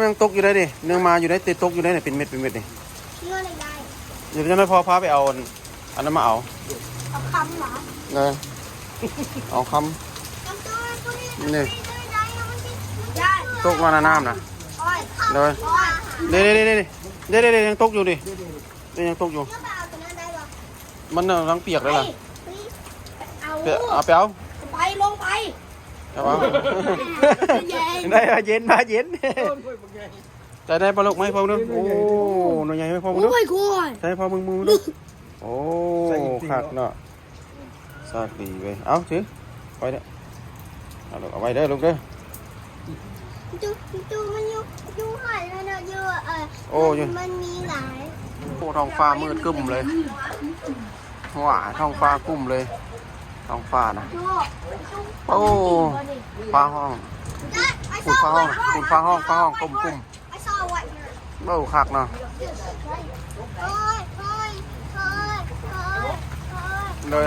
ຍັງຕົກຢູ່ໄດ໋ນີ້ ຍັງມາຢູ່ໄດ໋ ຕິດຕົກຢູ່ໄດ໋ນີ້ ເປັນເມັດ ເປັນເມັດນີ້. ເງິນໄດ້ ດຽວຈັ່ງໃດພໍ່ພາໄປເອົາອັນ ອັນນັ້ນມາເອົາ. ເອົາຄຳຫວາ? ເອີ ເອົາຄຳ. ນີ້ ຕົກມາໃນນ້ຳນະ. ໂອ້ຍ ໂດຍ ໂອ້ຍ ເດ້ໆໆໆ ເດ້ໆໆ ຍັງຕົກຢູ່ນີ້ ນີ້ຍັງຕົກຢູ່. ມັນກຳລັງປຽກເດ້ລະ. ໄປເອົາ ໄປເອົາ ໄປ ລົງໄປ ເອົາ ເອົາ ເຢັນ ໄດ້ ເຢັນ ເຢັນ. ໃສ່ໄດ້ປະລູກ ມາໃຫ້ພໍ່ເບິ່ງດູ. ໂອ້ ໜ່ວຍໃຫຍ່ ໃຫ້ພໍ່ເບິ່ງດູ. ໂອ້ຍ ໂຄດ ໃສ່ໃຫ້ພໍ່ເບິ່ງ ເບິ່ງດູ. ໂອ້ ຄັກເນາະ ຊາກດີເວີຍ. ເອົາ ຖື ໄວ້ເດີ ເອົາລູກ ເອົາໄວ້ເດີລູກເດີ. ຢູ່ ຢູ່ ມັນຢູ່ ຢູ່ຫັ້ນແລ້ວເນາະ ຢູ່ ເອີ ໂອ້ ຢູ່ ມັນມີຫຼາຍ. ໂອ້ ທ້ອງຟ້າມືດຄຶ້ມເລີຍ. ວ້າ ທ້ອງຟ້າກຸ້ມເລີຍ ທ້ອງຟ້ານະ. ໂອ້ ຟ້າຮ້ອງ ພຸ້ນຟ້າຮ້ອງ ພຸ້ນຟ້າຮ້ອງ ຟ້າຮ້ອງ ກຸ້ມໆ. ໂອ້ ຄັກເນາະ ໂດຍ.